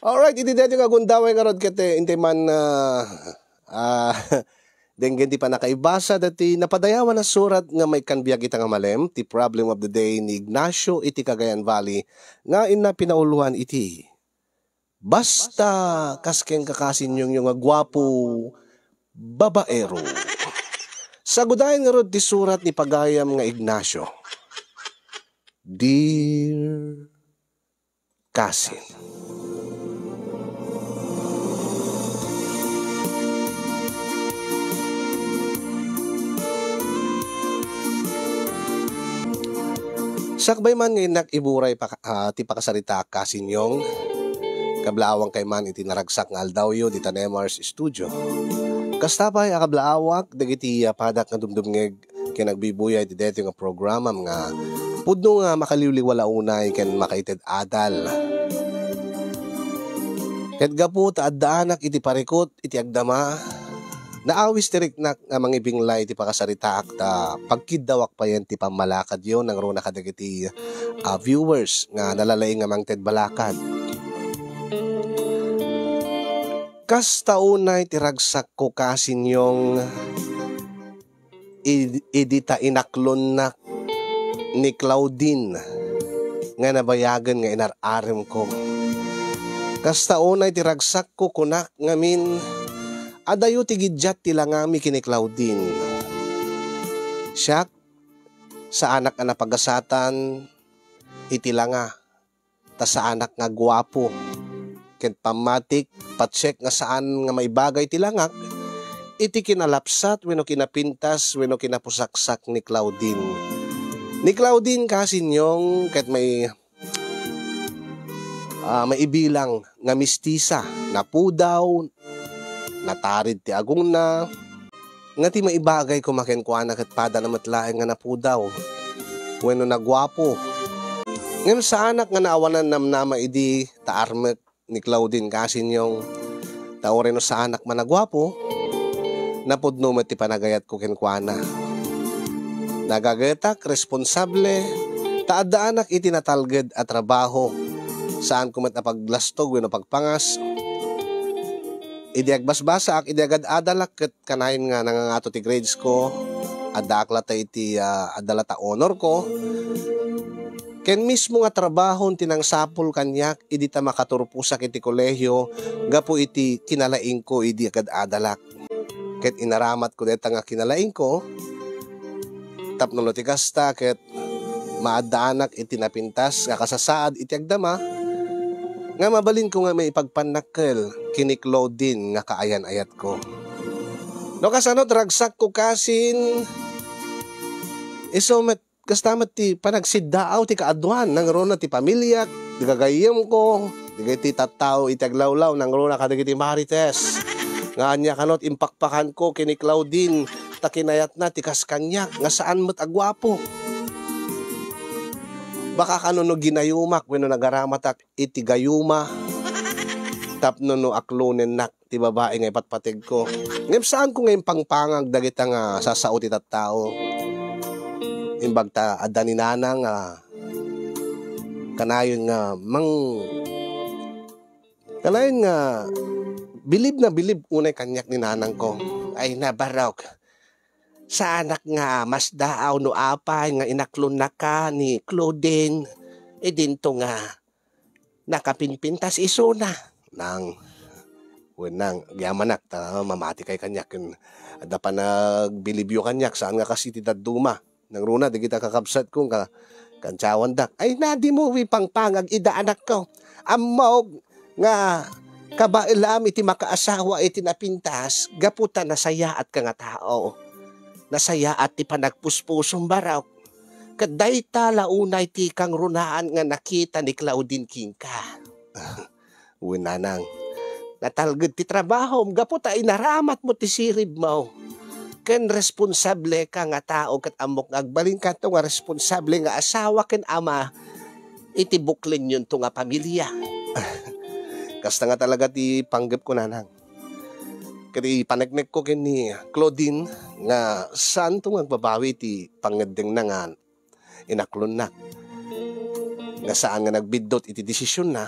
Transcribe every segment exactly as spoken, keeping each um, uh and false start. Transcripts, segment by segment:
Alright, iti daytoy nga gundaway ngarud ket, eh, intay man, ah, ah, denggen ti pannakaibasa dati napadayawan a surat nga maikkan biag ita nga malem, ti Problem of the Day ni Ignacio iti Cagayan Valley, nga inna pinauloan iti, "Basta kas kenka, kasinyongyo, nga guapo, babaero." Sagudayen ngarud ti surat ni pagayam nga Ignacio. Dear Kasin. Sakbay man nga innak iburay paka-, ah, ti pakasaritaak, kasinyong, kablaawangkay man iti naragsak nga aldawyo dita Nemar's Studio. Kasta pay a kablaawak dagiti, ah, padak nga dumdumngeg ken agbibuyay iti daytoy nga programam nga pudno nga makaliwliwa la unay ken makaited adal. Ket gapu ta addaanak iti parikut iti agdama, naawis ti riknak nga mangibinglay ti pakasaritaak ta pagkiddawak payen ti pammalakadyo nangruna kadagiti, ah, viewers nga nalalaing nga mangted balakad. Kasta unay ti ragsakko, kasinyong, id-, idi ta inaklonnak ni Claudine nga nabayagen nga inar-aremko. Kasta unay ti ragsakko, kunak ngamin, adayo ti giddiat ti langami ken ni Claudine. Siak, saanak a napagasatan iti langa, ta saanak nga guapo. Ket pammatik, patsek nga saan nga maibagay ti langak iti kinalapsat wenno kinapintas wenno kinapusaksak ni Claudine. Ni Claudine, kasinyong, ket may, ah, maibilang nga mistisa, napudaw, natarid ti agongna, nga ti maibagay koma kenkuana ket padana met laeng nga napudaw wenno naguapo. Ngem saanak nga naawanan namnama idi ta armek ni Claudine, kasinyong, ta uray no saanak man a guapo, napudno met ti panagayatko kenkuana. Nagagetak, responsable, ta addaanak iti natalged a trabaho. Saanko met a paglastog wenno pagpangas. Idi agbasbasaak, idi agad-adalak ket kanayon nga nangangato ti grades ko, addaak latta iti, ah, adda latta honor ko. Ken mismo nga trabahon ti nangsapul kaniak idi ta makaturposak iti kolehio gapu iti kinalaingko idi agad-adalak. Ket inaramatko dayta nga kinalaingko, tapno no ti kasta ket maaddaanak iti napintas nga kasasaad iti agdama, nga mabalinko nga maipagpannakkel ken ni Claudine nga kaayan-ayatko. No kasano ti ragsakko, kasin, isu met, kasta met ti panagsiddaaw ti kaaduan, nangruna ti pamiliak, ti gagayyemko, dagiti tattao iti aglawlaw, nangruna kadagiti marites. Nga ania kano ti impakpakanko ken ni Claudine, ta kinayatna ti kas kaniak nga saan met a guapo. Baka kano no ginayumak wenno nagaramatak iti gayuma tapno no aklonennak ti babai nga ipatpategko. Ngem saanko nga impangpangag dagita nga sasao ti tattao. Imbag ta adda ni nanang nga kanayon nga mang-, kanayon nga bilib na bilib unay kaniak ni nanangko. Ay, nabarok. Saanak nga masdaaw no apay nga inaklonnaka ni Claudine, idinto nga nakapinpintas isuna. Nang, wen nang, agyamanak, ta mamatikay kaniak, ken adda panagbilibyo kaniak, saan nga kas iti dadduma. Nangruna, dagita kakabsatko, ka-, kantsawandak. Ay, na, dimo ipangpangag ida, anakko. Ammok nga kabaelam iti makaasawa iti napintas, gapu ta nasayaatka nga tao. Nasayaat ti panagpuspusom, barok. Ket dayta la unay ti kangrunaan nga nakita ni Claudine kenka. Wen nanang, natalged ti trabahom gapu ta inaramatmo ti siribmo. Ken responsableka nga tao ket ammok nga agbalinkanto nga responsable nga asawa ken ama iti buklennyonto nga pamilia. Kasta nga talaga ti panggepko, nanang. Ket ipaneknekko ken ni Claudine nga saanto nga agbabawi ti pangngeddengna nga inaklonnak. Nga saan nga nagbiddut iti desisionna.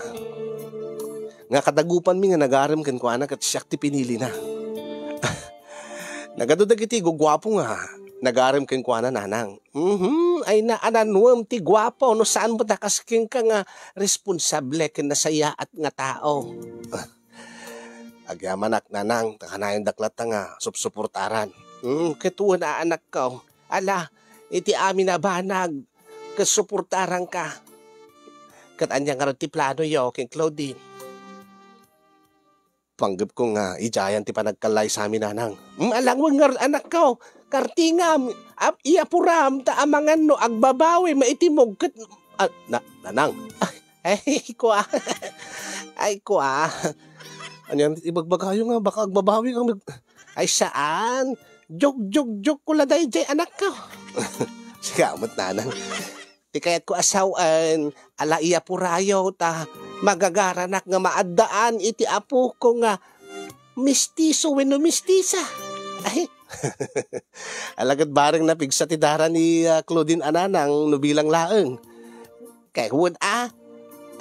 nga kadagupanmi nga nagarem kenkuana ket siak ti pinilina. Nagadu dagiti guguapo nga nagarem kenkuana, nanang. Mhm, ay naananuem ti guapo no saan met a kas kenka nga responsable ken nasayaat nga tao. Agyamanak, nanang, ta kanayondak latta nga supsuportaran. Hmm, ket wen a anakko, ala, iti amin a banag, ket suportaranka. Ket ania ngarud ti planoyo ken Claudine? Panggepko nga idiayan ti panagkallaysami, nanang. Hmm, ala wen ngarud, anakko, kartingam, ap-, iyapuram, ta amangan no agbabawi maitimog ket, ah, na-, nanang. Ay, kua. Ay, kua. Anian ibagbagayo nga baka agbabawi kang nag-, ay, saan? Joke, joke, joke ko la daydiay, anakko. Siya met, nanang. Ti kayatko a sawen, ala iyapurayo ta magagaranak nga maaddaan iti apoko nga mistiso wenno mistisa. Ay. Ala ket bareng napigsa ti dara ni, ah, Claudine a nanang no bilang laeng. Kay wen a,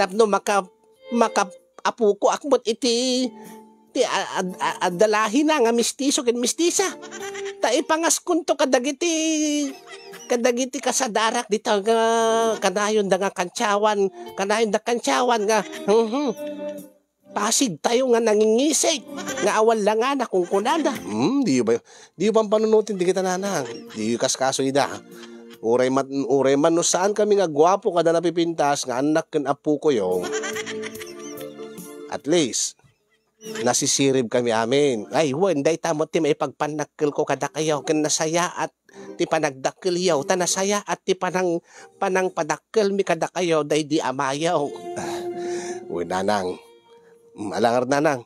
tapno maka-, maka-, apukoak met iti, ti a-, a-, a-, adda lahina nga mistiso ken mistisa. Ta ipangaskonto kadagiti, kadagiti kasadarak dita nga kanayonda nga kantsawan, kanayonda kantsawan nga, mhm. Pasigtayo nga nangingisig, nga awan langana, kunkunada. Hmm, diyo ba, diyo pampanunoten dagita nanang. Diyo kaskaso ida. Uray man, uray man no saan kami nga guapo kada napipintas nga annak ken apukoyo. At least, nasisirib kami amin. Ay, wen, dayta met ti maipagpannakkelko kadakayo ken nasayaat ti panagdakkelyo, ta nasayaat ti panang-, panangpadakkelmi kadakayo daydi amayo. Wen, nanang, mm, ala ngarud, nanang,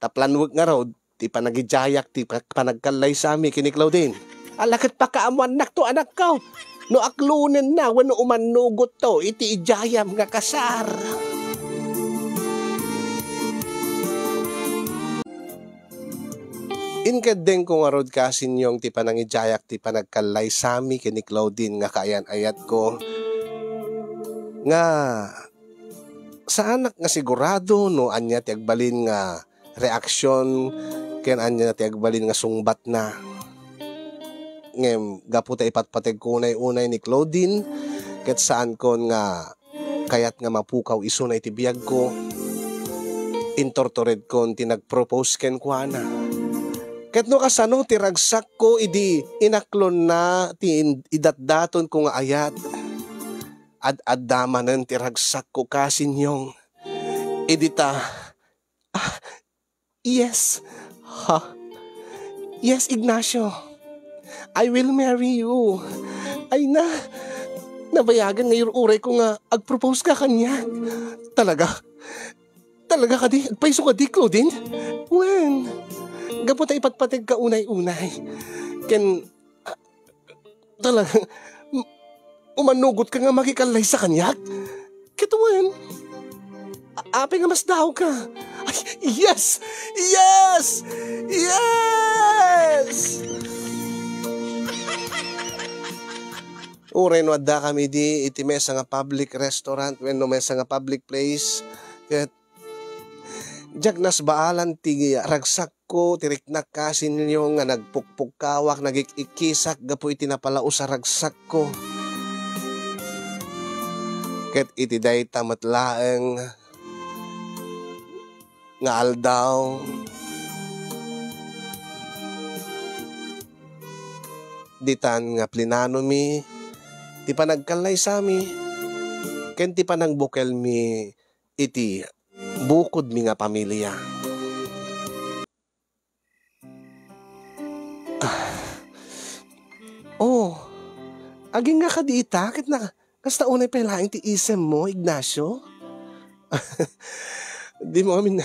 ta planwek ngarud ti panagidiayak ti pa-, panagkallaysami ken ni Claudine. Ala ket pakaammoannakto, anakko, no aklonenna wenno umannugotto iti idiayam nga kasar. Inkeddengko ngarud, Kasinyong, ti panangidiayak ti panagkallaysami ken ni Claudine nga kaayan-ayatko, nga saanak nga sigurado no ania ti agbalin nga reaksion ken ania ti agbalin nga sungbatna. Ngem gapu ta ipatpategko unay-unay ni Claudine, ket saankon nga kayat nga mapukaw isuna iti biagko, inturturedkon ti nagpropose kenkuana. Ket no kasano ti ragsakko idi inaklonna ti in-, idatdatonko nga ayat, ad-adda manen ti ragsakko, Kasinyong. Idi ta, ah, Yes. Ha? Yes, Ignacio. I will marry you. Ay na, nabayagan nga ir-uray ko nga agpropose ka kaniak. Talaga? Talaga kadi? Agpayso kadi, Claudine? Wen, gapu ta ipatpategka unay-unay. Ken, ah, talaga, um-, umanugot ka nga makikallaysa kaniak? Ket wen, a-, apay nga masdaawka? Ay, yes! Yes! Yes! Uray no addakami idi iti maysa nga public restaurant wenno maysa nga public place, ket diak nasbaalan ti ragsakko, ti riknak, Kasinyong, nga nagpukpukkawak, nagik-ikkisak gapu iti napalaus a ragsakko. Ket iti dayta met laeng nga aldaw, ditan nga plinanomi ti panagkallaysami ken ti panangbukelmi iti bukodmi nga pamilia. Ah. Oh, agingga kadi ita ket na, kasta unay pay laeng ti isemmo, Ignacio? Dimo ngamin,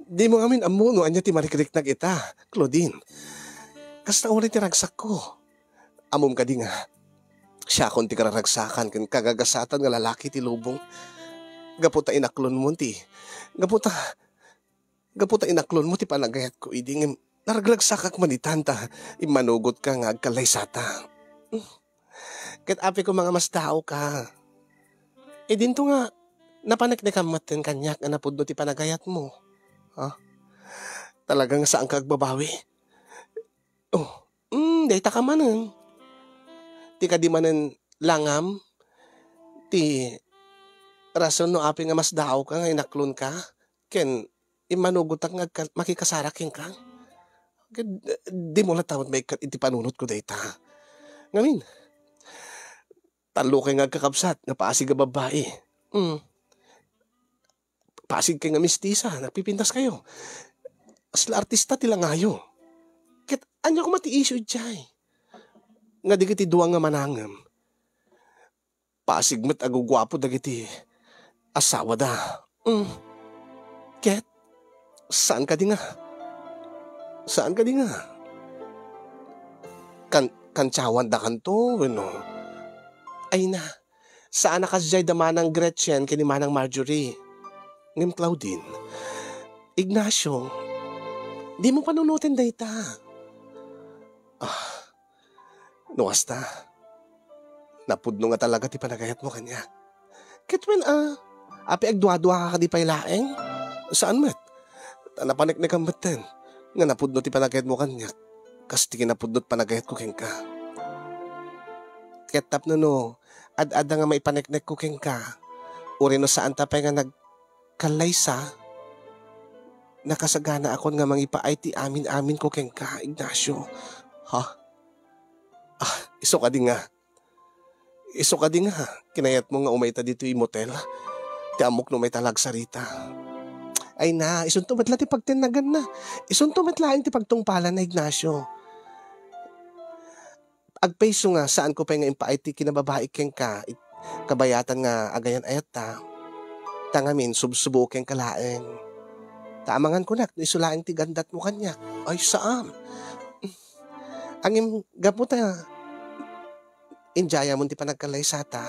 dimo ngamin ammo no ania ti marikriknak ita, Claudine. Kasta unay ti ragsakko. Ammom kadi nga siakon ti kararagsakan ken kagagasatan nga lalaki ti lubong. Gapu ta inaklonmo ti, gapu ta, gapu ta inaklonmo ti panagayatko idi, ngem naragragsakak man ditan ta immanugotka nga agkallaysata. Ket apay koma nga masdaawka. Idinto nga napaneknekam metten kaniak a napudno ti panagayatmo. Ah, talaga nga saanka agbabawi. Oh, mm, dayta ka manen. Ti kadi manen langam, ti rason no apay nga masdaawka nga inaklonka, ken immanugotak nga agka-, makikasarak kenka. Ket, eh, dimo latta met maikkat iti panunotko dayta. Ngamin, tallo kay nga agkakabsat nga pasig a babbai. Mm. Pasig kay nga mistisa, nagpipintas kayo. Kasla artista ti langayo. Ket ania koma ti issue idiay? Nga dagiti dua nga manangem, pasig met a guguapo dagiti asawada. Mm. Ket, saan kadi nga? Saan kadi nga? Kan-, kantiawandakanto, wenno? Ay na, saan a kasdiay da Manang Gretchen ken ni Manang Marjorie. Ngem Claudine, Ignacio, dimo panunoten dayta. Ah, no kasta, napudno nga talaga ti panagayatmo kaniak. Ket wen a, apay agduadua ka kadi pay laeng? Saan met? Ta napaneknekam metten nga napudno ti panagayatmo kaniak, kas ti kinapudno ti panagayatko kenka. Ket tapno no, ad-adda nga maipaneknekko kenka, uray no saanta pay nga nagkallaysa, nakasaganaakon nga mangipaay ti amin-aminko kenka, Ignacio. Ha? Ah, isu kadi nga. Isu kadi nga, kinayatmo nga umayta ditoy motel? Ti ammok no mayta la agsarita. Ay na, isunto met la ti pagtennaganna. Isunto met laeng ti pagtungpalanna, Ignacio. Agpayso nga saanko pay nga impaay ti kinababaik kenka, it-, kabayatan nga agayan-ayatta. Ta ngamin, subsubo kenka laeng. Ta amangan kunak no isu laeng ti gandatmo kaniak. Ay, saan? Ngem gapu ta indiayamon ti panagkallaysata,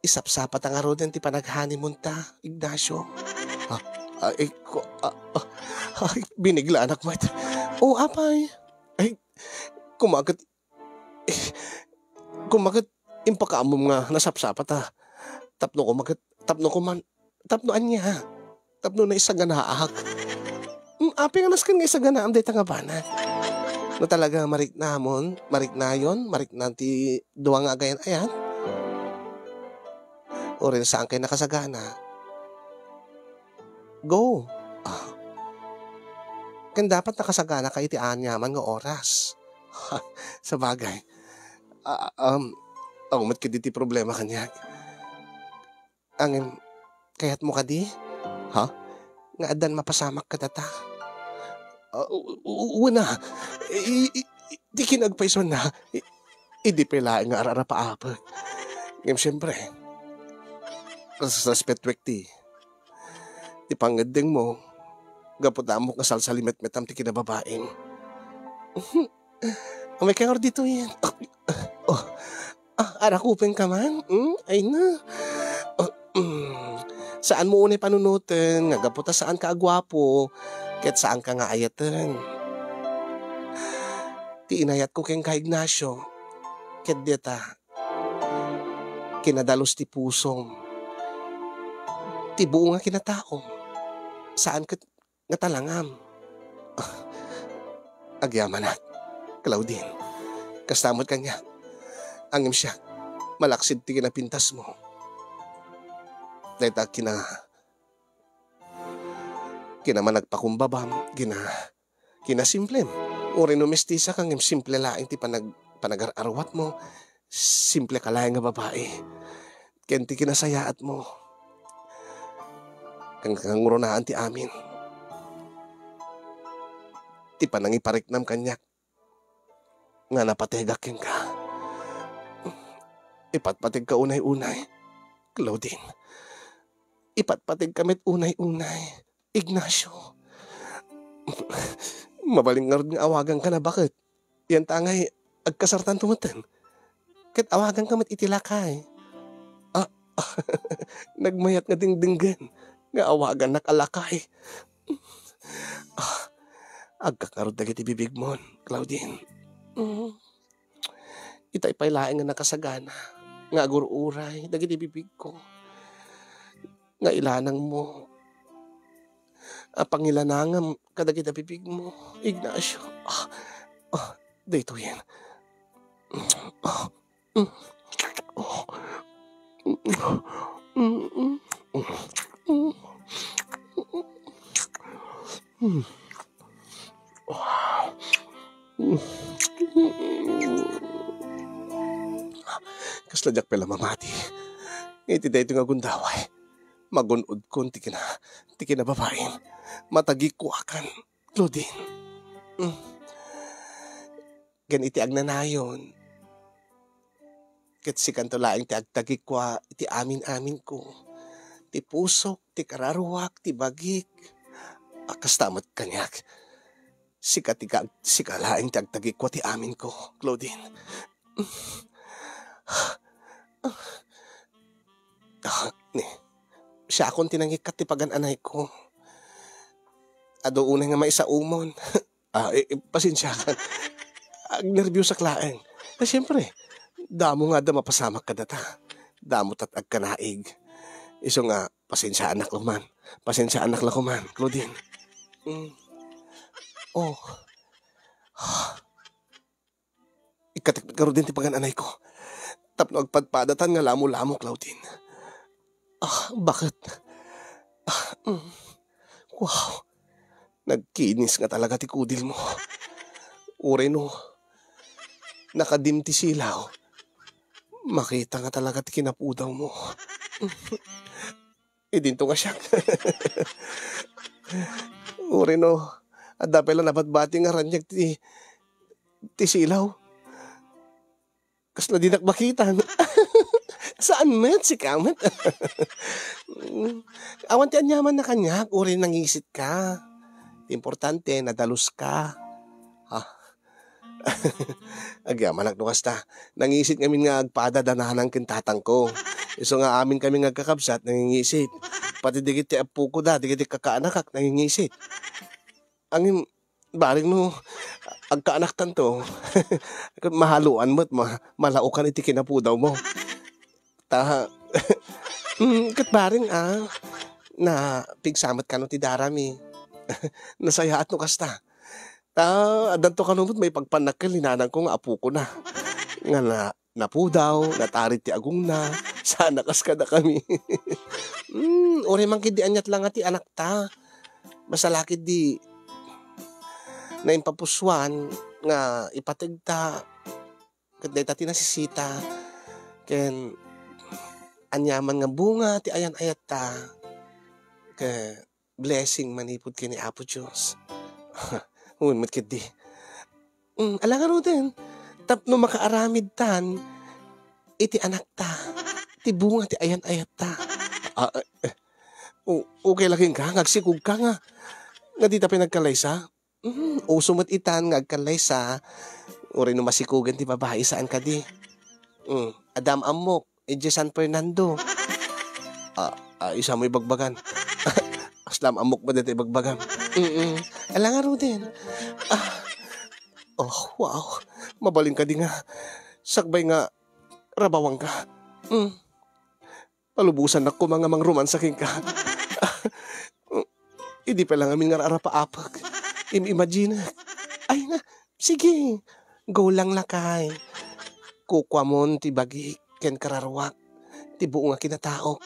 isapsapata ngaruden ti panag-honeymoonta, Ignacio. Ah, ay, ko-, ah, ah, ay, biniglanak met. O, apay? Ay, koma ket, eh, koma ket impakaamom nga nasapsapata. Tapno koma ket, tapno koma, tapno ania? Tapno naisaganaak. Mm, apay nga nasken nga isaganaam dayta nga banag? No talaga mariknamon, mariknayon, marikna ti dua nga agayan-ayat? Uray no saan kay nakasagana, go. Ah. Ken dapat nakasaganaka iti aniaman nga oras. Sabagay. Ah, um, awan met kadi ti problema kaniak. Ngem, kayatmo kadi? Ha? Nga addan mapasamak kadata? Ah, u-, u-, wen a. I-, i-, i-, ti kinagpaysuanna, i-, idi pay laeng nga ar-arapaapek. Ngem siempre, res-, respetwek ti, ti pangngeddengmo, gapu ta ammok nga salsalimetmetam ti kinababaim. Umay ka ngarud ditoy. Oh, ah, arakupenka man? Hmm? Ay na. Ah, hmm. Saanmo unay panunoten nga gapu ta saanka a guapo, ket saanka nga ayaten. Ti inayatko kenka, Ignacio, ket dita, kinadalus ti pusom, ti buo nga kinataom. Saan ket nga talangam. Agyamanak, Claudine. Kasta met kaniak. Ngem siak, malaksid ti kinapintasmo. Dayta kina-, kinamanagpakumbabam, kina-, kinasimplem. Uray no mestisak ngem simple laeng ti panag-, panagar-arwatmo. Simple ka laeng nga babai. Ken ti kinasayaatmo, kan-, kangurunaan ti amin. Ti panangipariknam kaniak nga napategak kenka. Ipatpategka unay-unay, Claudine. Ipatpategka met unay-unay, Ignacio. Mabalin ngarud nga awaganka na baket. Yan ta ngay, agkasartanto metten. Ket awaganka met iti lakay. Ah, nagmayat nga dingdinggen nga awagannak a lakay. Ah, agkakarod dagiti bibigmon, Claudine. Mm. Itay pay laeng nga nakasagana nga agur-uray dagiti bibigko nga ilanangmo a pangilanangam kadagiti bibigmo, Ignacio. Ah, ah, daytoyen. Ah, mm. Kasla diak pay la mamati. Iti daytoy nga gundaway, magun-odkon ti kina-, ti kinababaim. Matagikuakan, Claudine. Mm. Ken iti agnanayon, ket sikanto laeng ti agtagikua iti amin-aminko. Ti pusok, ti kararuak, ti bagik. A, kasta met kaniak. Sika ti ka-, sika laeng ti agtagikua ti aminko, Claudine. Ah, ni, siakon ti nangikkat ti pagan-anayko. Adu unay nga maisaumon. Ah, eh, eh, pasensiakan. Agnerbiosak laeng. Eh, siyempre, damo nga adda mapasamak kadata. Damo tat agkanaig. Isu nga, pasensiaanak la koman. Pasensiaanak la koman, Claudine. Mm. Oh. Ikkatikpet ngaruden ti pagan-anayko tapno agpadpadatan nga lamo-lamo, Claudine. Ah, bakit? Ah, mm. Wow. Nagkinis nga talaga ti kudilmo. Uray no nakadim ti silaw, makita nga talaga ti kinapudawmo. Idinto nga siak. Uray no, adda pay la nabatbati nga raniag ti, ti silaw. Kasla dinak makita. Saan met, sika met? Awan ti aniamanna kaniak, uray nangisit ka. Ti importante, nadalus ka. Ha? Agyamanak no kasta. Nangisit ngamin nga agpada da nanang ken tatangko. Isu nga amin kami nga agkakabsat, nangingisit. Pati dagiti apoko da, dagiti kakaanakak, nangingisit. Ngem, bareng no agkaanaktanto, mahaloan met, ma-, malaokan iti kinapudawmo. Ta, mm, ket bareng, ah, napigsa met kano ti darami. Nasayaat no kasta. Ta, addanto kano met maipagpannak ken ni nanangko nga apokona. Nga na-, napudaw, natarit ti agongna, saan a kas kadakami. Mm, uray man ketdi aniat la nga ti anakta. Basta la ketdi naimpapusoan nga ipategta ket dayta ti nasisita, ken aniaman nga bunga ti ayan-ayatta, ket blessing manipud ken ni Apo Dios. Wen met ketdi. Mm, ala ngaruden, tapno makaaramidtan iti anakta, ti bunga ti ayan-ayatta. Ah, eh, eh. O-, okay la kenka nga agsikogka nga, nga dita pay nagkalaysa? Mm, uso met itan nga agkalaysa. Uray no masikogen ti babai, saan kadi? Mm, adda am-ammok, idiay San Fernando. Ah, ah, isamo ibagbagan. Asla am-ammok met dayta ibagbagam. Mm-mm. Ala ngaruden. Ah. Oh, wow. Mabalin kadi nga sakbay nga rabawanka. Mm. Palubosannak koma nga mangromansa kenka. Idi pay la ngamin nga rapaapek, im-imagine. Ay na, sige, go lang, lakay. Kukuamon ti bagik ken kararuak, ti buong nga kinataok.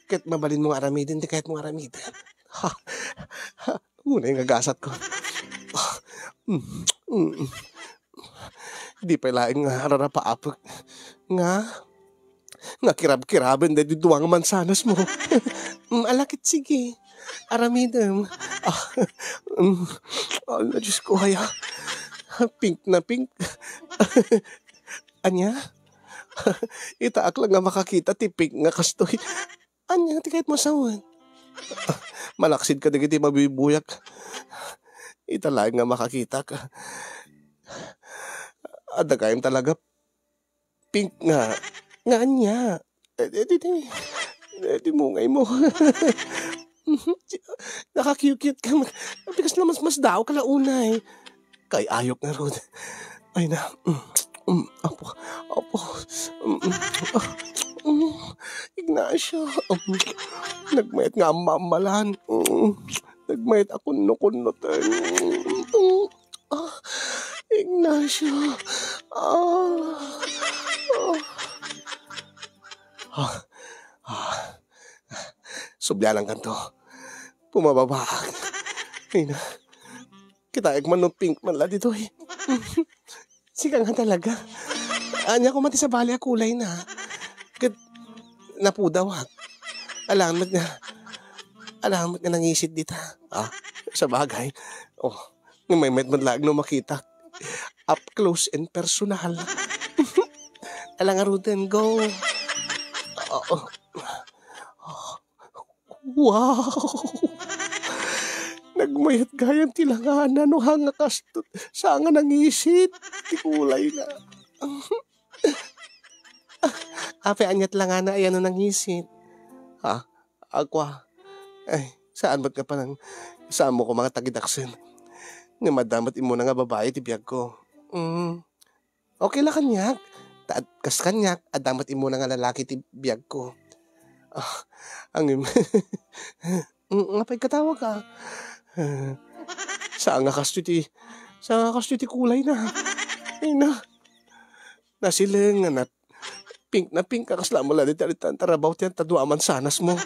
Ket mabalinmo nga aramiden ti kayatmo nga aramiden. Ha? Ha? Unay nga gasatko. Ah, mm, mm. Di pay laeng nga rarapaapek nga, nga kirab-kiraben daydi dua nga mansanasmo. Mm, ala ket sige. Aramidem. Ah, mm. Ala, Diyos ko, aya. Pink na pink. Ania? Itaak lang nga makakita ti pink nga kastoy. Ania ti kayatmo a sawen? Malaksid kadagiti mabibuyak. Ita laeng nga makakitak. Adda gayam talaga pink nga, nga ania? Eh, di, di, di, di mungay mo. Nakakiukiut ka. Pikas na mas, mas dao ka la unay. Kay ayok ngarud. Ay na. Mm, mm, apo, apo. Mm, mm, ah, mm, Ignacio. Mm, nagmayat nga amma-ammalan. Mm, Nagmayat a kunno-kunnoten. Ah, Ignacio. Ah. Ah. Ah. Ah. Sublianankanto. Pumababaak. Ay na. Kitaek man no pink man la ditoy. Sika nga talaga. Ania ko man ti sabali a kulay na. Ket napudawak. Alangan met nga, alangan met nga nangisit dita. Ah, sabagay. Oh, ngem maymayat met laeng no makitak. Up close and personal. Ala ngaruden, go. Oo. Oh. Wow! Nagmayat gayam ti langana no hanga kasto. Saan nga nangisit ti kulay na. Apay, aniat langana aya no nangisit? Ha? Akua. Ay, saan met nga panang, saan mo ko mga tagidaksen? Nga madamot imuna nga babae ti biagko. Mm. Okay la kaniak. Ta-, kas kaniak, adda met immuna nga lalaki ti biagko. Ah, angem. Mm, apay katawa ka? Saan nga kastoy ti, saan nga kastoy ti kulay na? Ay na. Nasileng nga nat-, pink na pink ka, kasla mo la dita, dita, tarabaw ti anta dua a mansanas mo.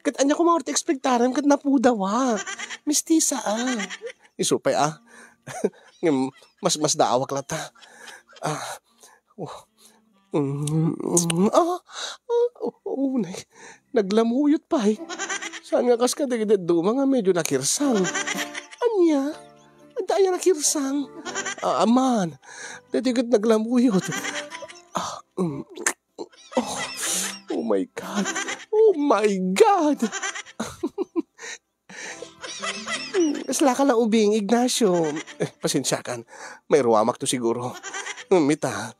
Ket ania ko nga ti expectarem ket napudaw, ah. Mistisa, ah. Isu pay, ah. Ngem, mas, mas daawak latta. Ah. Oh. Mm, mm, ah, ah, oh, oh, nag-, naglamuyot pay. Saan nga kas kadagiti duma nga medyo nakirsang? Ania? Adda aya nakirsang? Ah, aman. Dati ket naglamuyot. Ah, mm, oh, oh my God. Oh my God. Kasla ka la ubing, Ignacio. Eh, pasensiakan. Mairuamak to siguro. Mita,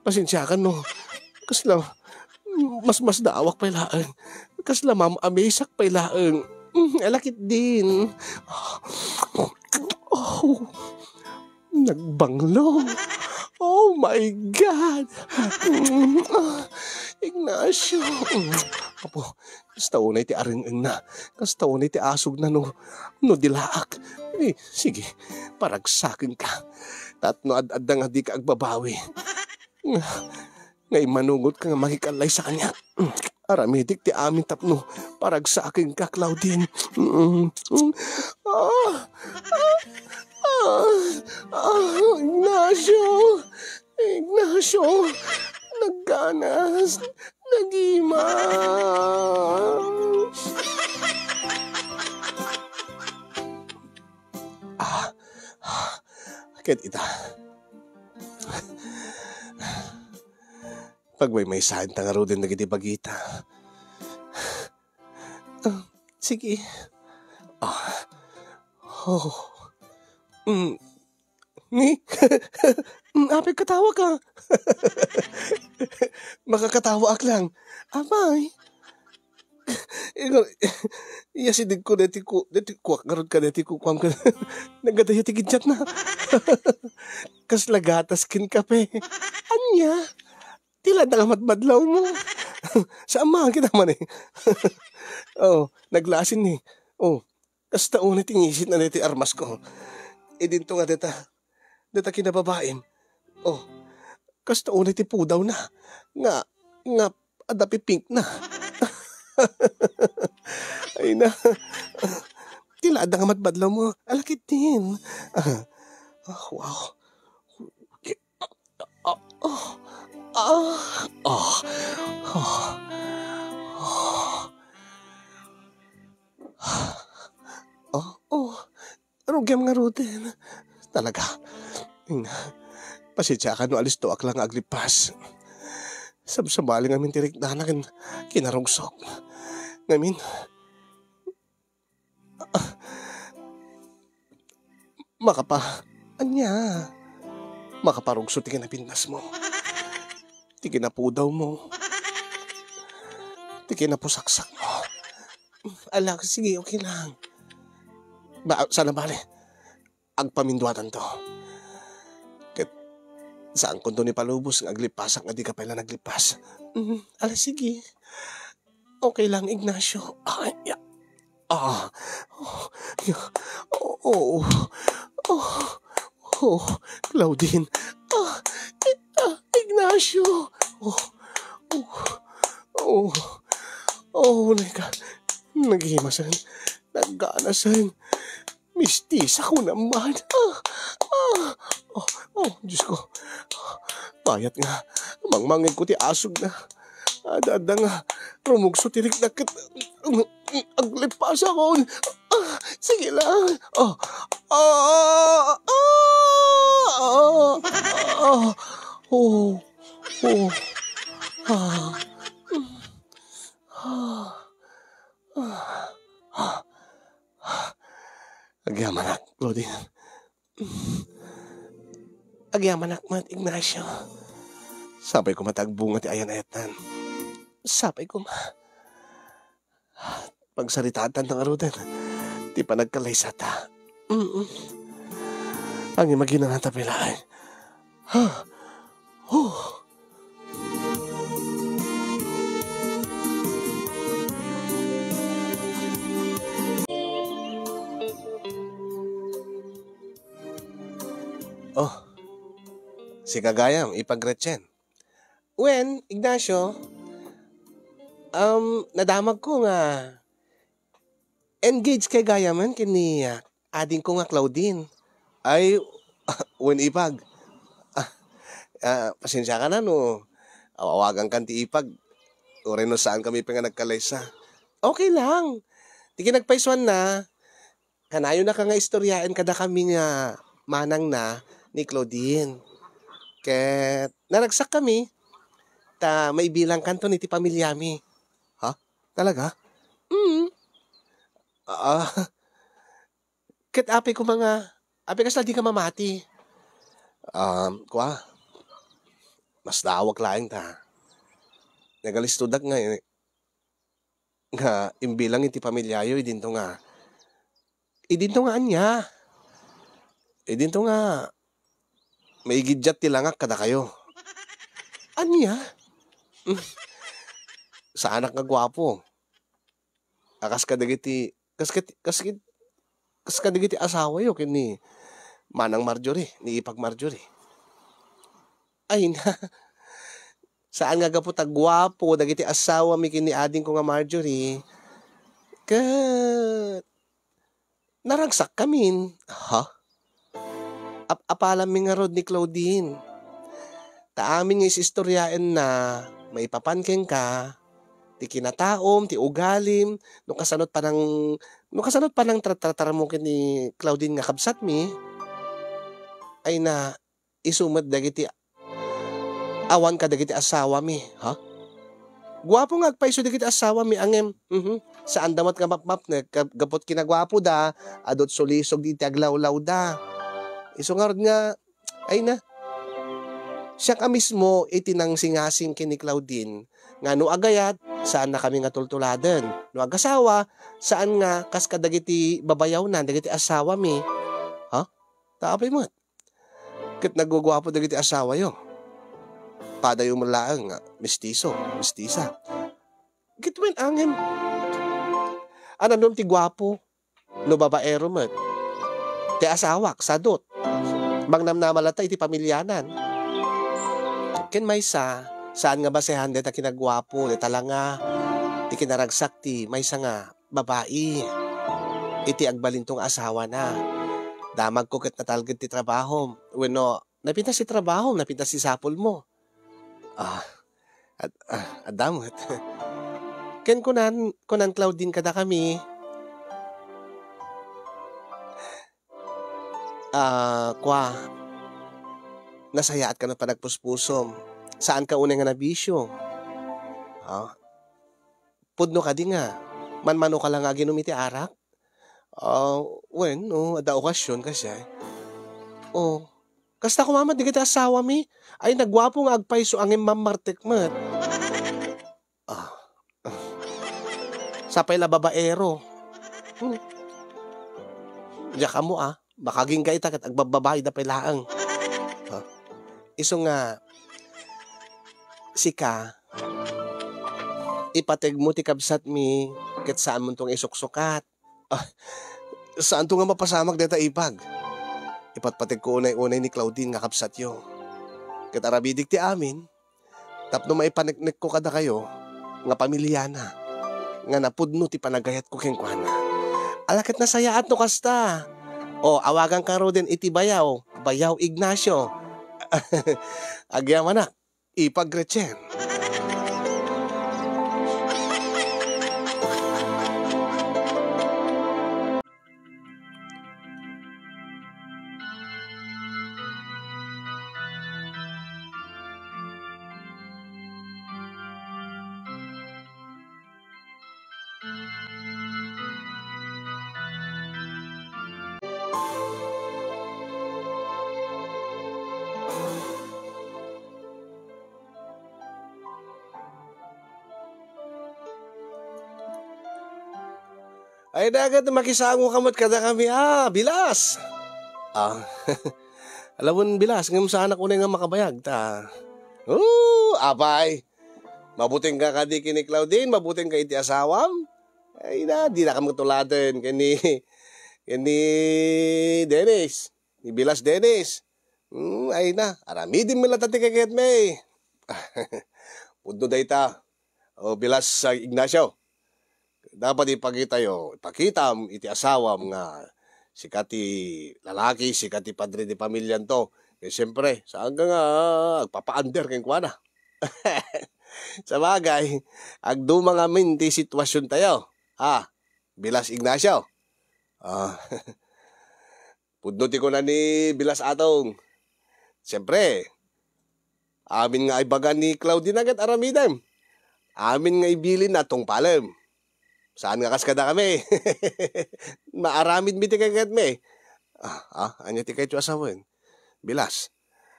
pasensiakan no. Kasla, mas, mas daawak pay laeng. Kasla mam-amesak pay laeng. Mm, alakit din. Oh. Nagbanglo. Oh my God! Mm, ah, Ignacio. Mm, apo, kasta unay ti areng-engna. Kasta unay ti asugna no, no dilaak. Eh, sige, paragsakenka. Tapno ad-adda nga dika agbabawi. Nga, nga immanugotka nga makikallay sa kaniak. Aramidik ti amin tapno paragsakenka, Claudine. Mm, mm. Ah, ah, ah, ah, Ignacio! Ignacio! Nagganas! Nagimas! Ah, ket ita. Pagmaymaysaenta ngaruden dagiti bagita. Ah, sige. Ah. Oh. Mm. Ni? Mm, apay katawa ka? Makakatawaak lang. Apay? Ino, iyasidegko deti ku-, deti kuak ngarud ka deti kukuam ka. Nagadayo ti kidjatna. Kasla gatas ken kape. Ania? Ti la adda nga madmadlaw mo. Saan man kita man eh. Oh, naglasin ni. Oh, kasta unay ti ngisitna deti armasko. Idinto nga deta, deta kinababaim. Oh, kasta unay ti pudawna. Nga, nga, adda pipinkna. Ay na. Ti la adda nga madmadlaw mo. Alakit din. Ah, oh, wow. Ah, oh, ah, ah, ah, ah. Ah, oh, rugiam ngaruden. Talaga. Ing, pasensiakan no alistoak lang nga aglipas. Sabsabali ngamin ti riknana ken kinarugsok. Ngamin, makapa-, ania? Makaparugso ti kinapintas mo. Ti kinapudaw mo. Ti kinapusaksak mo. Ala, sige, okay lang. Ba, sana bale. Agpaminduatanto. Ket saankonto ni palubos nga aglipasak nga di ka pay la naglipas. Mm, ala, sige. Okay lang, Ignacio. Ay, ya. Ah, Oh, oh, oh, oh, Claudine. Ah, eh, ah, Ignacio. Oh, oh, oh, oh, nagka-, naghimasan. Nagkanasan. Mistisa ko naman. Ah, ah, oh, oh, Diyos ko. Bayat nga. Mangmangeg ko ti asog na. Adda-adda nga rumugso ti rikna ket aglipasakon. Ah, sige lang. Ah, ah, ah, ah, ah. Oh, oh. Ah. Ah. Ah. Agyamanak, Claudine. Agyamanak met, Ignacio. Sapay koma ti agbunga ti ayan-ayatnan. Sapay koma. Pagsaritaantan ta ngaruden ti panagkalaysata. Mm. Ang imaginanata pay laeng. Ha? Huh. Oh, sika gayam, Ipag Gretchen. Wen, Ignacio, um, nadamagko nga engage kay gayamen ken ni, ah, adingko nga Claudine. Ay, wen, Ipag. Ah, ah, pasensiakan no awawagankan ti Ipag. Uray no saankami pay nga nagkalaysa. Okay lang. Ti kinagpaysuanna, kanayonaka nga istoryaen kadakami nga manangna ni Claudine. Ket naragsakkami, ta maibilangkanton iti pamilyami. Ha? Talaga? Mm. Ah, ket apay koma nga, apay kasla dika mamati? Um, kua, masdaawak laeng ta. Nagalistodak nga, nga imbilang iti pamilyayo, idinto nga, idinto nga ania? Idinto nga maigiddiat ti langak kadakayo. Ania? Saanak nga guapo. A, kas kadagiti, kas ket-, kas ket-, kas kadagiti asawayo ken ni Manang Marjorie, ni Ipag Marjorie. Ay na, saan nga gapu ta guapo dagiti asawami ken ni adingko nga Marjorie, ket naragsakkamin. Ha? Ap-apalanmi ngarud ni Claudine. Ta amin nga is-istoryaenna maipapan kenka ti kinataom, ti ugalim, no kasano't panang-, no kasano't panangtratratarmo ken ni Claudine nga kabsatmi. Ay na, isu met dagiti awan kadagiti asawami, ha? Guapo nga agpayso dagiti asawami, ngem, mhm, saanda met nga mapmapnek, gap-, gapu't kinaguapoda, adu't sulisog iti aglawlawda. Isu ngarud nga, ay na, siak a mismo iti nangsingasing ken ni Claudine, nga no agayat, saannakami nga tultuladen. No agasawa, saan nga kas kadagiti babayawnan, dagiti asawami. Ha? Ta apay met. Ket nagguguapo dagiti asawayo. Padayo met laeng nga mestiso, mestisa. Ket wen, ngem, a, nanom ti guapo, no babaero met. Ti asawak, sadut. Mangnamnama latta iti pamilianan. Ken maysa, saan nga basehan dayta kinaguapo, dayta langa, ti kinaragsak ti maysa nga babai iti agbalinto nga asawana. Damagko ket natalged ti trabahom. Wenno, napintas ti trabahom, napintas ti sapulmo. Ah, ad-, ah, adda met. Ken kunan, kunan Claudine kadakami, ah, kua, nasayaat ka no panagpuspusom. Saanka unay nga nabisio. Ah, pudno kadi nga manmanoka la nga aginom iti arak? Ah, wen, no, adda okasion, kasdiay. Oh, kasta koma met dagiti asawami. Ay, naguapo nga agpayso, ngem mammartek met. Ah. Sapay la babaero. Hmm. Diak ammo, ah. Makagingga ita ket agbabbabaida pay laeng. Ah. Isu nga, sika, ipategmo ti kabsatmi ket saanmonto nga isuksukat. Ah, Saanto nga mapasamak dayta, ipag. Ipatpategko unay-unay ni Claudine nga kabsatyo. Ket aramidik ti amin tapno maipaneknekko kadakayo nga pamiliana, nga napudno ti panagayatko kenkuana. Ala ket nasayaat no kasta. O, awaganka ngaruden iti bayaw, Bayaw Ignacio. Agyamanak, ipag Gretchen. Ay, daket makisangoka met kadakami, a, Bilas. A, ala wen, Bilas, ngem saanak unay nga makabayag ta. O, apay. Mabutengka kadi ken ni Claudine, mabutengka iti asawam. Ay na, dinakam nga tuladen ken ni, ken ni Dennis, ni Bilas Dennis. Hmm, ay na, aramidem met latta ti keketmi. Pudno dayta. O, Bilas, a, Ignacio. Dapat ipakitayo, ipakitam iti asawam nga sika ti lalaki, sika ti padre ti pamilianto. Ket siempre, saanka nga agpapaander kenkuana. Sabagay, agduma ngamin ti situasiontayo. A, Bilas Ignacio. A, pudno ti kuna ni Bilas Atong. Siempre, amin nga ibaga ni Claudine ket aramidem. Amin nga ibilinna tungpalem. Saan nga kas kadakami. Maaramidmi ti keketmi. A, a, ania ti kayatyo a sawen? Bilas.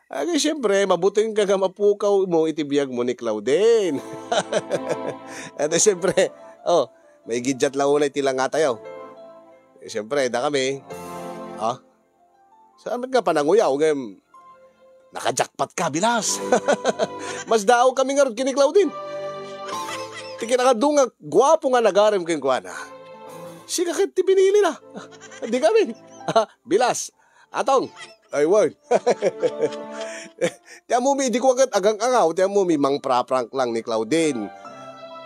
Agay, siempre, mabutengka nga mapukawmo iti biagmo ni Claudine. Ket siempre, o, maigiddiat la unay ti langatayo. Siempre, dakami. A? Saan met nga pananguyaw ngem naka-jackpot ka, Bilas. Masdaawkami ngarud ken ni Claudine. Ti kinakadu nga guapo nga nagarem kenkuana, sika ket ti pinilina. Dikami. A, Bilas, Atong. Ay, wen. Ti ammomi, idi kua ket agang-angaw, ti ammomi, mangpra-prank lang ni Claudine.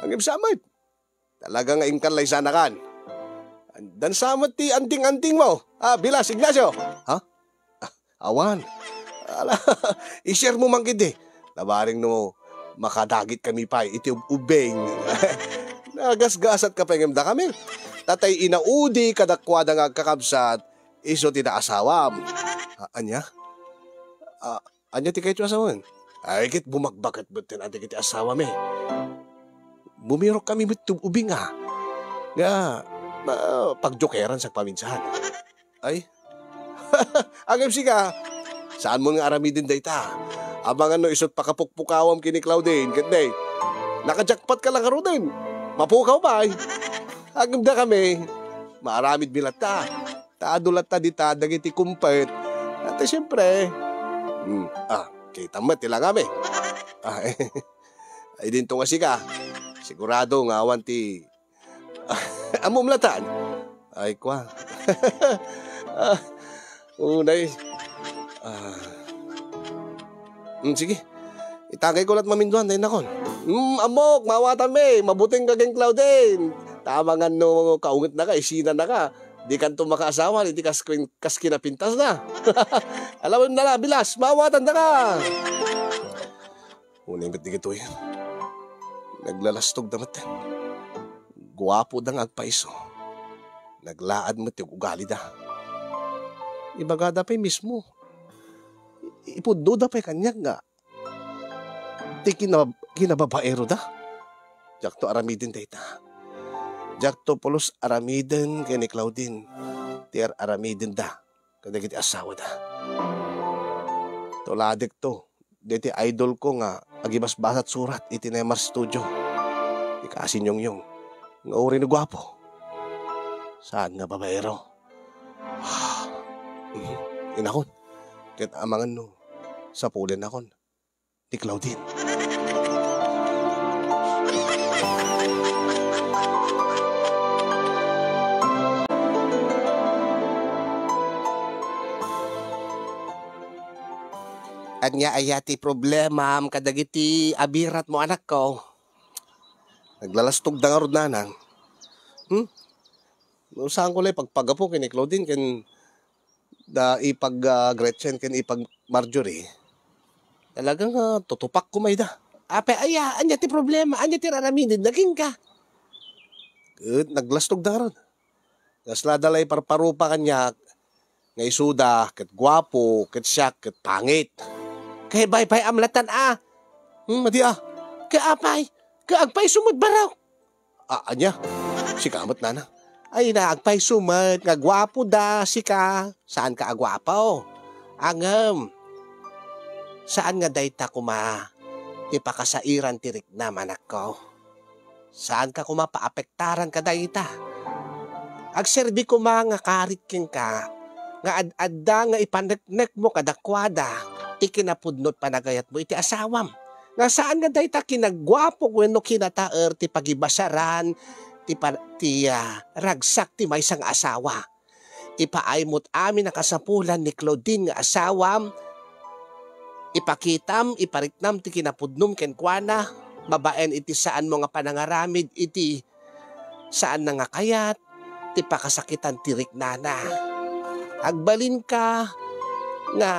Ngem sa met, talaga nga inkan la isanakan. Dansa met ti anting-antingmo. A, Bilas, Ignacio. Ha? A, awan. Ala, i-share mo man ketdi. Labaring no makadagitkami pay iti ub-, ubbing. Nagasgasatka pay ngem dakami. Tatay inaudi kadakuada nga agkakabsat, isu ti naasawam. A, ania? A, Ania ti kayatyo a sawen? Ay, ket bumagbaket metten a dagiti asawami. Bumirokkami met ti ub-, ubing a. Nga, ma-, pagjokeran sagpaminsan. Ay. Ngem sika, saanmo nga aramiden dayta. Amangan no isut' pakapukpukawam ken ni Claudine, ket ne, naka-jackpot ka la ngaruden. Mapukaw pay. Ngem dakami, maaramidmi latta. Ta adu latta dita dagiti kumpet. Ket siempre, hmm, a, kitam met ti langami. A, ay, dinto nga sika. Sigurado nga awan ti, ammom latta. Ay, kua. A, unay. A. Hmm, sige. Itagayko la't maminduan, dayta nakon. Hmm, ammok, maawatanmi. Mabutengka ken Claudine. Ta amangan no kaungetnaka, isinanaka. Dikanto makaasawa iti kas-, kas kinapintasna. Alamem na la, Bilas, maawatandaka. Unay met dagitoy, naglalastogda met. Guapoda nga agpaiso. Naglaad met ti ugalida. Ibagada pay mismo. I-, ipudnoda pay kaniak nga ti kina-, kinababaeroda. Diakto aramiden dayta. Diakto pulos aramiden ken ni Claudine ti ar-aramidenda kadagiti asawada. Tuladekto daytoy idol ko nga agibasbasat surat iti Neymar Studio. Ti kaasinyongyong nga uray no guapo, saan nga babaero. Inakon, ket amangan no sapulennakon ni Claudine. Ania aya ti problemam kadagiti abiratmo, anakko? Naglalastogda ngarud, nanang. Hmm? No, saanko la ipagpagapu ken ni Claudine ken da ipag, ah, Gretchen ken ipag Marjorie. Talaga nga tutupak ko mayda. Apay aya, ania ti problema? Ania ti raramidenda kenka? Ket naglastogda ngarud. Kasla da la iparparupa kaniak nga isuda ket guapo, ket siak ket pangit. Ket pay-pay-am latta a. Hmm, madi a. Ket apay? Ket agpayso met, baro. A, ania? Sika met, nana. Ay na, agpayso met nga guapo da, sika. Saanka a guapo? Ngem, saan nga dayta koma ti pakasairan ti riknam, anakko? Saanka koma paapektaran kadayta. Agserbi koma nga karit kenka nga ad-adda nga ipaneknekmo kadakuada ti kinapudno ti panagayatmo iti asawam. Nga saan nga dayta kinaguapo wenno kinataer ti pagibasaran ti pa-, ti, ah, ragsak ti maysa nga asawa. Ipaaymo ti amin a kasapulan ni Claudine nga asawam. Ipakitam, ipariknam ti kinapudnom kenkuana, babaen iti saanmo nga panangaramid iti saanna nga kayat ti pakasakitan ti riknana. Agbalinka nga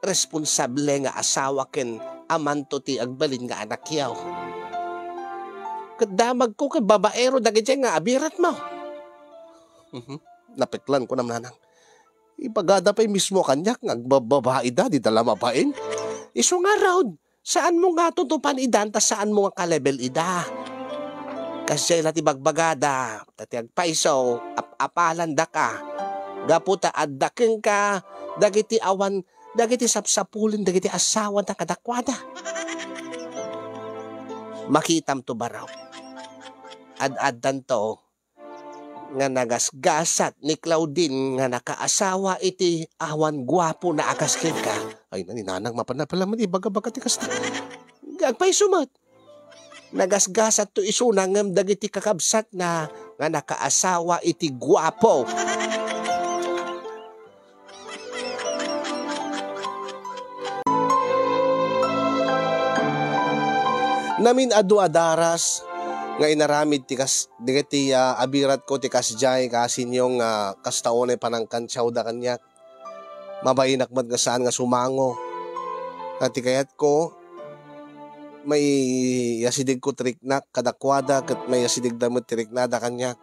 responsable nga asawa ken amanto ti agbalin nga anakyo. Ket damagko ket babaero dagiti nga abiratmo. Mhm. Napeklan ko, nanang. Ibagada pay mismo kaniak nga agbababaida, dida la mabain. Isu ngarud, saanmo nga tutupan idan ta saanmo nga ka-level ida. Kasdiay la ti bagbagada, ta ti agpayso, ap-apalandaka. Gapu ta adda kenka dagiti awan, dagiti sapsapulen dagiti asawada kadakuada. Makitamto, baro. Ad-addanto nga nagasgasat ni Claudine nga nakaasawa iti awan guapona a kas kenka. Ay, na ni nanang, mapan-, mapan-, mapan-, ibaga-baga ti kasta. Agpayso met. Nagasgasatto isuna ngem dagiti kakabsatna nga nakaasawa iti guapo. Namin-adu a daras nga inaramid ti kas-, dagiti, ah, abiratko ti kasdiay, kaasinyong, ah, kasta unay panangkantiawda kaniak. Mabainak met nga saan nga sumango. Nga ti kayatko, maiyasidegko ti riknak kadakuada, ket maiyasidegda met ti riknada kaniak.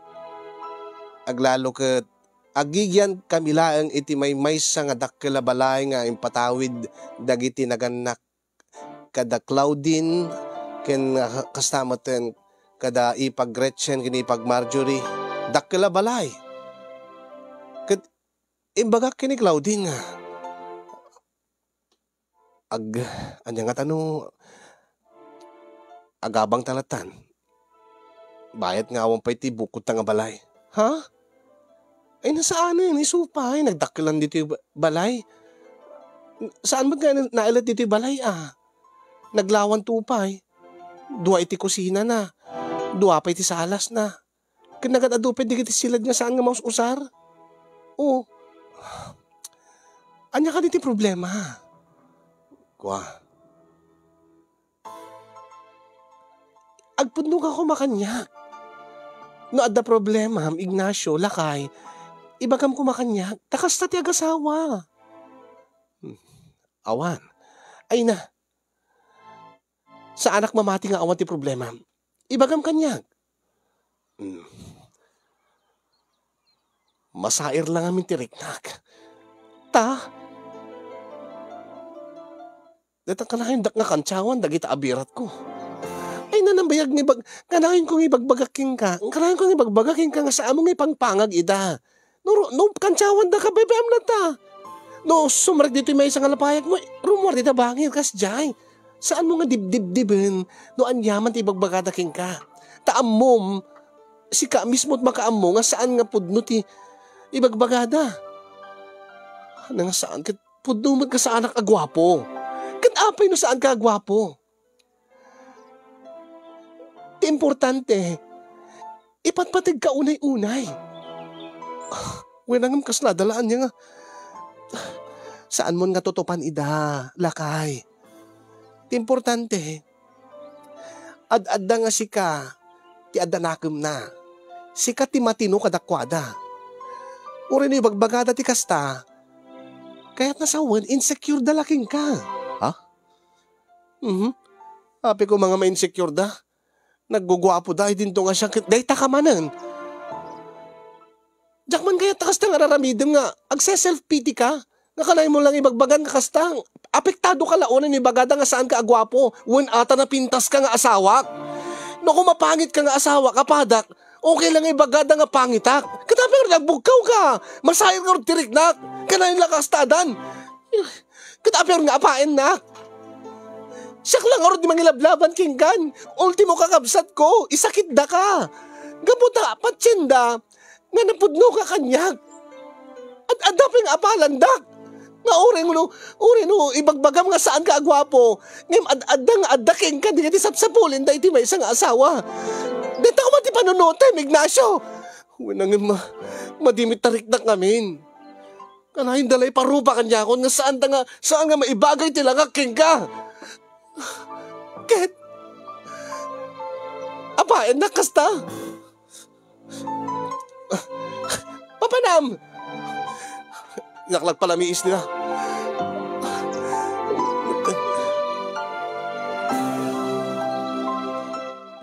Aglalo ket agigiankami laeng iti maymaysa nga dakkel a balay nga impatawid dagiti nagannak, kada Claudine ken, ah, kasta metten kada ipag Gretchen ken ipag Marjorie. Dakkel a balay. Ket imbagak ken ni Claudine nga, Ag-, ania ngata no agabangta lattan? Bayat nga awan pay ti bukodta nga balay. Ha? Ay, na saanen, isu pay, nagdakkelan ditoy ba-, balay. Saan met nga na-, naelet ditoy balay, a? Naglawanto pay. Dua iti kusinana. Dua pay ti salasna. Ken nagad-adu pay dagiti siled nga saan nga maus-usar. O, ania kadi ti problema? Kua. Agpudno ka koma kaniak. No adda problemam, Ignacio, lakay, ibagam koma kaniak. Ta kasta ti agasawa. Hmm. Awan. Ay na. Saanak mamati nga awan ti problemam. Ibagam kaniak. Hmm. Masair la ngamin ti riknak. Ta? Dayta kanayon dak nga kantiawan dagita abiratko. Ay, nanambayag nga ibag-, kanayon ko nga ibagbagak kenka. Kanayon ko nga ibagbagak kenka nga saanmo nga ipangpangag ida. No, no, kantiawanda ka, bay-bayam latta. No, sumrek ditoy maysa nga lapayagmo, rummuar dita bangir, kasdiay. Saanmo nga dibdibdiben no aniaman ti ibagbagada kenka. Ta ammom, sika mismo ti makaammo nga saan nga pudno ti ibagbagada. Ano nga saan? Ket pudno met nga saanak a guapo. Ket apay no saanka a guapo? Ti importante, ipatpategka unay-unay. Wen, ngem kasla dalaan niya nga. Saanmon nga tutupan ida, lakay. Ti importante, ad-adda nga sika ti adda nakemna. Sika ti matino kadakuada. Uray no ibagbagada ti kasta, kayatna sawen, insecure da la kenka. Ha? Mhm. Apay koma nga ma-insecure da. Nagguguapo da, idinto nga siak, ket dayta ka manen. Diak man kayat ta kasta nga ar-aramidem nga agse-self-pity ka, nga kanayon mo lang ibagbagan nga kasta, apektado ka la uray no ibagada nga saan ka a guapo, wen ata napintas ka nga asawak. No koma pangit ka nga asawak, apadak, okay lang ibagada nga pangitak. Ket apay nga agbugkaw ka, masair nga ti riknak, kanayon la kasta a dan. Ket apay nga apaennak? Siak lang ngarud ti mangilablaban kenkan. Ultimo kakabsatko, isakitda ka. Gapu ta patienda nga napudno ka kaniak. Ad-adda pay nga apalandak. Nga uray no, uray no ibagbagam nga saan ka a guapo, ngem ad-adda nga adda kenka dagiti sapsapulen daytoy maysa nga asawa. Dayta koma ti panunotem, Ignacio. Wen, ngem ma-, madi met ta riknak ngamin. Kanayon da la iparupa kaniakon nga saan ta nga, saan nga maibagay ti langak kenka. Ket, apaennak kasta. Papanam! Naklagpalamiis nila.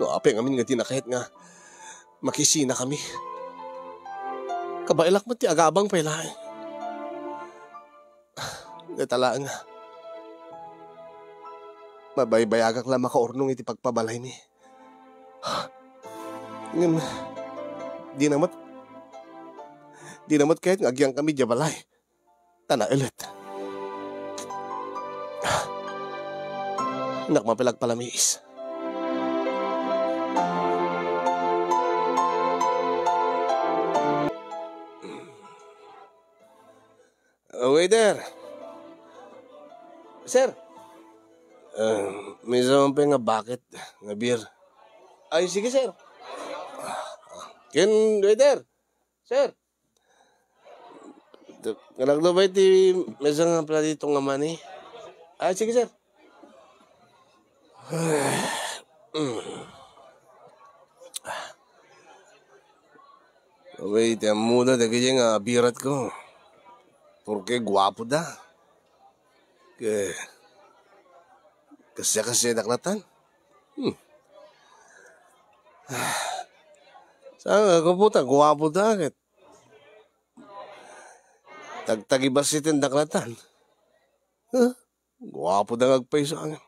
No apay ngamin nga di nakayat nga makisinakami. Kabaelak met ti agabang pay laeng. Dayta laeng nga mabaybayagak la makaurnong iti pagpabalaymi. Ngem, di na met, di na met kayat nga agyangkami diay balay. Ta naelet. Innak mapilagpalamiis. Ah, waiter. Sir. Ah, maysa man pay nga bucket nga beer. Ay, sige, sir. Ken, waiter. Sir. Kanakdo ba iti maysa nga platito nga mani? Ay, sige, sir. Abay, ti ammoda dagiti nga abiratko. Porke guapoda. Ke-, kasia-kasiadak latan. Hmm. Saan nga, guapoda, guapoda, ket tagtagibasitendak latan. Huh? Guapoda nga agpayso, angem.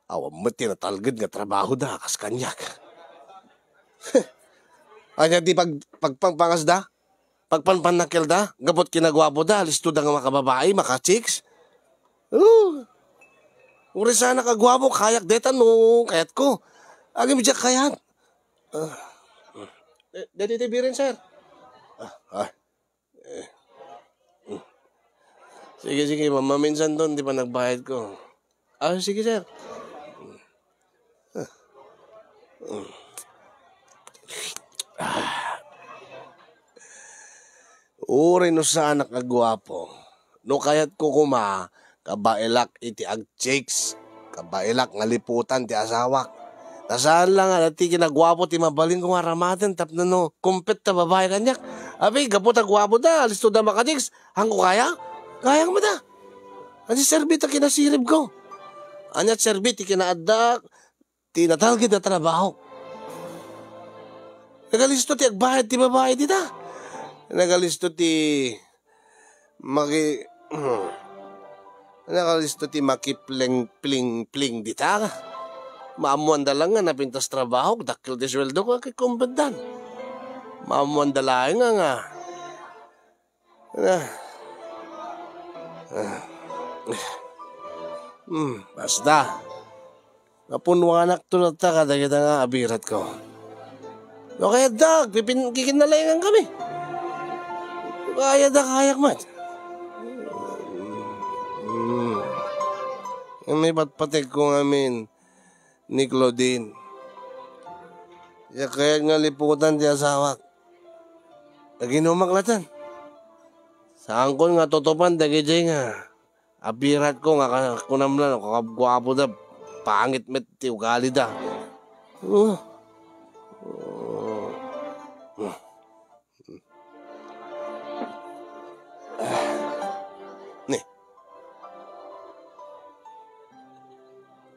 Awan met ti natalged nga trabahoda kas kaniak. Ania ti pag-, pagpangpangasda? Pagpanpannakkelda? Gapu ti kinaguapoda, listoda nga makababai, maka-chicks? Oh. Uray saanak a guapo, kayak deta no kayatko. Agim diak kayat. Ah. Eh, deti ti birin, sir. Ah, ah. Eh. Sige, sige, ma-, maminsan ton ti panagbayadko. Ah, sige, sir. Ah. Uray no saanak a guapo, no kayatko koma, kabaelak iti agchicks, kabaelak nga liputan ti asawak. Ta saan la nga adda ti kinaguapo ti mabalinko nga aramaten tapno no kumpet ta babai kaniak. Abi, gapu ta guapoda, listoda maka-chicks, haanko kaya? Kayam met a. Ania ti serbi ta kinasiribko? Ania ti serbi ti kinaaddaak ti natalged a trabaho? Nagalisto ti agbayad ti babai dita. Nagalisto ti maki-, nagalisto ti makipleng-pling-pling dita. Maammoanda lang nga napintas trabahok, dakkel ti sueldok, ket kumpetdan. Maammoanda laeng nga, nga, ah. Ah. Hmm, basta. Napunwanakto latta kadagita nga abiratko. No kayatda, agpipin-, kikinnalaingan kami. Kayatda, kayak met. Hmm. Nga mapatpategko ngamin ni Claudine. Siak kayat nga liputan ti asawak. Aginumak latta. Saankon nga tutupan dagidiay nga abiratko nga ka-, kunam la no, kakaguapoda, pangit met ti ugalida. Uh. Ni.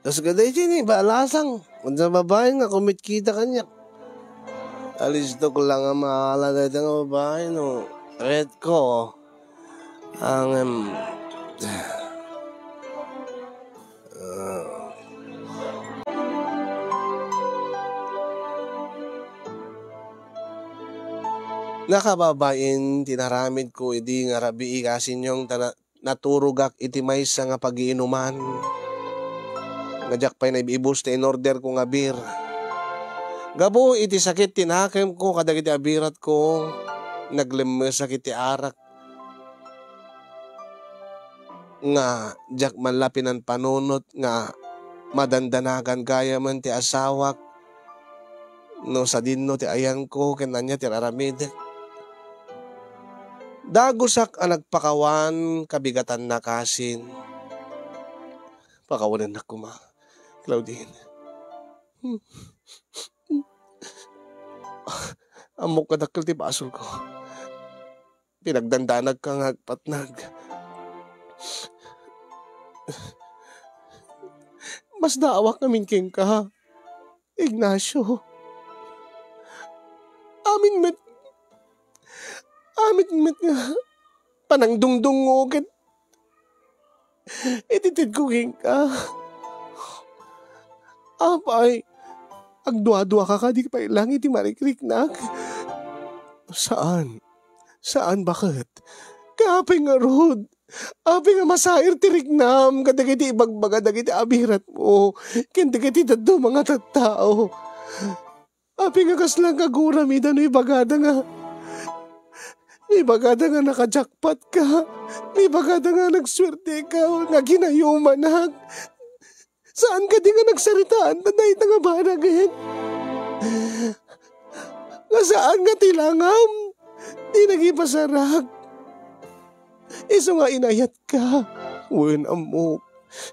Kas kadaydiay ni balasang, ken sa babaen nga kumitkita kaniak. Alistok la nga maala dayta nga babae no retko. Ngem, ah. Nakababain ti naramidko idi nga rabii, kasinyong, ta na-, naturogak iti maysa nga pagiinuman nga diak pay naib-ibus ti inorderko nga beer. Gapu iti sakit ti nakemko kadagiti abiratko, naglemmesak iti arak nga diak man la pinanpanunot nga madandanagan gayamen ti asawak no sadinno ti ayanko ken ania ti ar-aramidek. Dagusak a nagpakawan, kabigatanna kasin. Pakawanennak koma, Claudine. Ammok nga dakkel ti basolko. Pinagdandanagka nga agpatnag. Masdaawak ngamin kenka, Ignacio. Amin met, amin met nga panangdungdungngo ket iti tedko kenka. Apay, agduaduaka kadi pay lang iti marikriknak? Saan. Saan, baket? Apay ngarud? Apay nga masair ti riknam kadagiti ibagbaga dagiti abiratmo ken dagiti dadduma nga tattao? Apay nga kasla nga aguram ida no ibagada nga, no ibagada nga naka-jackpot ka, no ibagada nga nagsuerte ka, nga ginayumanak? Saan kadi nga nagsaritaan ta dayta nga banagen? Nga saan nga ti langam ti nagipasarak? Isu nga inayatka. Wen, ammok.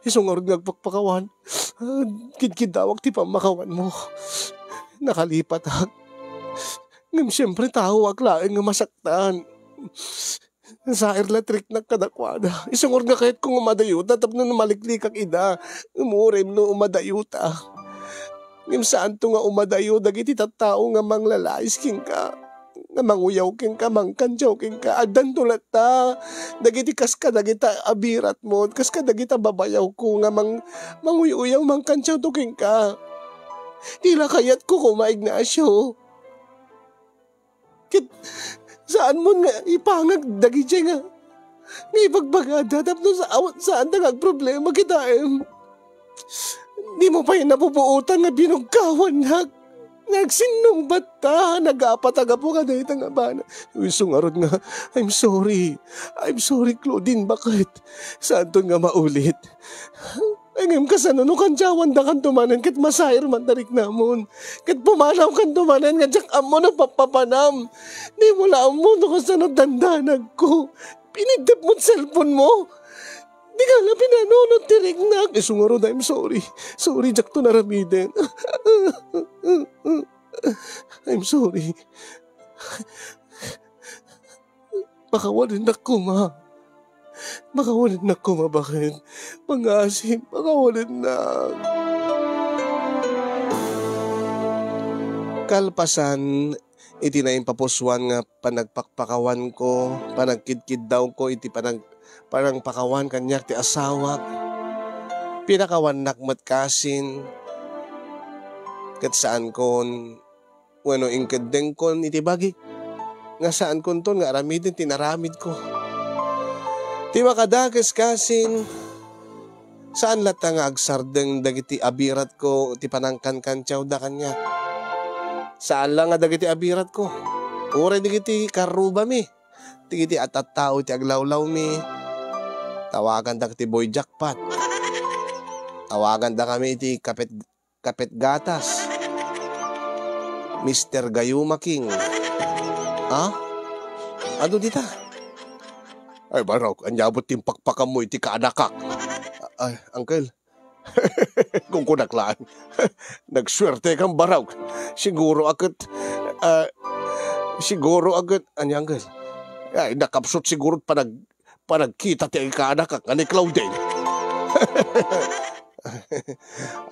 Isu ngarud nga agpakpakawan. Ah, kidkiddawak ti pammakawanmo. Nakalipatak. Ngem siempre, taoak laeng nga masaktan. Nasair la ti riknak kadakuada. Isu ngarud nga kayatko nga umadayuta tapno no maliklikak ida, ngem uray no umadayuta. Ngem saanto nga umadayo dagiti tattao nga manglalais kenka, nga manguyaw kenka, mangkantiaw kenka. Addanto latta dagiti kas kadagita abiratmo, kas kadagita babayawko nga mang-, manguy-uyaw, mangkantiawto kenka. Ti la kayatko koma, Ignacio. Ket saanmon nga ipangag dagidiay nga, nga ibagbagada tapno sa-, awan, saanta nga agproblema kitaem. Dimo pay napupuotan nga binugkawannak. Nagsinnungbatta, nagapata gapu kadayta nga bana. Isu ngarud nga, I'm sorry. I'm sorry, Claudine, baket? Saanton nga maulit? Ngem kasano no kantiawandakanto manen ket masair man ta riknamon? Ket pumanawkanto manen nga diak ammo no pappapanam. Dimo la ammo no kasano dandanagko. Piniddepmo ti cellphone mo. Dika la pinanunot ti riknak. Isu ngarud, I'm sorry. Sorry, diakto naramiden. I'm sorry. Pakawanennak koma. Pakawanennak koma, baket? Pangasip, pakawanennak. Kalpasan iti naimpapusoan nga panagpakpakawanko, panagkidkiddawko iti panag-, panangpakawan kaniak ti asawak, pinakawannak met kasin, ket saankon wenno inkeddengkon iti bagik nga saankonton nga aramiden ti inaramidko. Ti makadakes kasin, saan latta nga agsardeng dagiti abiratko ti panangkankantiawda kaniak. Saan la nga dagiti abiratko, uray dagiti karrubami, dagiti at-attaw iti aglawlawmi, tawagandak ti Boy Jackpot. Tawagandakami iti kapet-, Kapet Gatas, Mister Gayuma King. Ah? Adu dita? Ay, Barok, ania met ti impakpakammo iti kaanakak? Ay, uncle. Kunkunak laeng. Nagsuertekam, Barok. Siguro a ket, ah, siguro a ket, ania, uncle? Ay, nakapsut siguro panag-, panagkita ti kaanakak nga ni Claudine.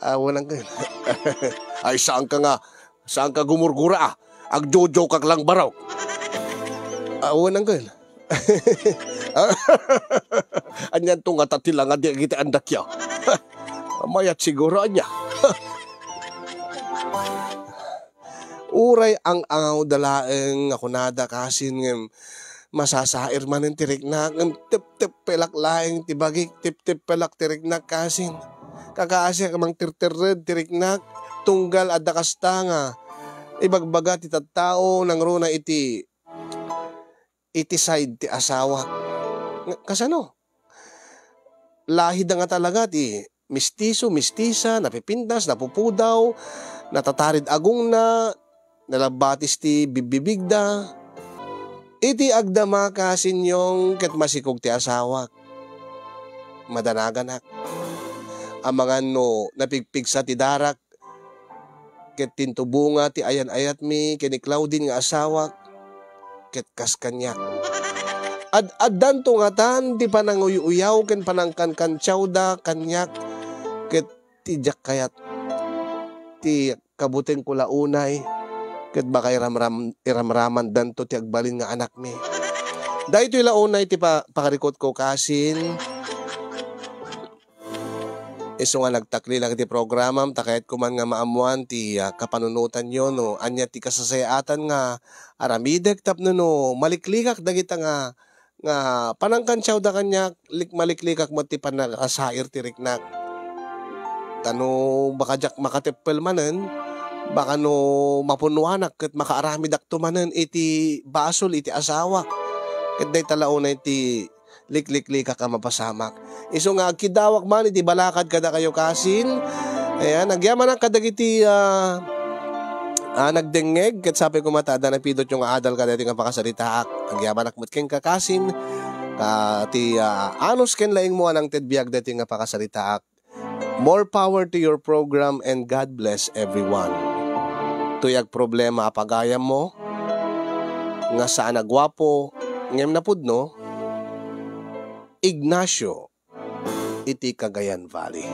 Awan, uncle. Ay, saanka nga, saanka gumurgura, ah. Agjojoke-ak lang, Barok. Awan, uncle. Anianto ngata ti langad dagiti andakyo? Mayat siguro, ania? Uray ang-angawda laeng nga kunada, kasin, ngem masasair manen ti riknak, ngem tepteppelak laeng ti bagik, tepteppelak ti riknak, kasin. Kakasiak mangterterred ti riknak, tunggal adda kasta nga ibagbaga ti tattao nangruna iti, iti side ti asawa. Nga, kasano? Lahida nga talaga ti mistiso, mistisa, napipintas, napupudaw, natatarid agongna, nalabbatis ti bibbibigda. Iti agdama, kasin, Yong, ket masikog ti asawak. Madanaganak. Amangan no napigpigsa ti darak, ket tinto bunga ti ayan-ayatmi ken ni Claudine nga asawak, ket kas kaniak. Ad-addanto ngatan ti pananguy-uyaw ken panangkankantiawda kaniak, ket ti diak kayat ti kabutengko la unay, ket baka iramram-, iramramandanto ti agbalin nga anakmi. Daytoy la unay ti pa-, pakarikutko, kasin. Isu nga nagtaklilak iti programam, ta kayatko man nga maammoan ti, ah, kapanunotanyo no ania ti kasasayaatan nga aramidek tapno no maliklikak dagita nga, nga panangkantiawda kaniak, lik-, maliklikak met ti panakasair ti riknak. Ta no baka diak makateppel manen, baka no mapunnoanak ket makaaramidakto manen iti basol iti asawak. Ket dayta la unay ti likliklikak a mapasamak. Isu nga agkiddawak man iti balakad kadakayo, kasin. Ayan, agyamanak kadagiti, ah, ah, nagdengngeg, ket sapay koma ta adda napidotyo nga adal kadagiti nga pakasaritaak. Agyamanak met kenka, kasin, ka ti, ah, anus ken laingmo a nangted biag dagiti nga pakasaritaak. More power to your program and God bless everyone. Toy agproblema a pagayammo, nga saan a guapo, ngem napudno, Ignacio, iti Cagayan Valley.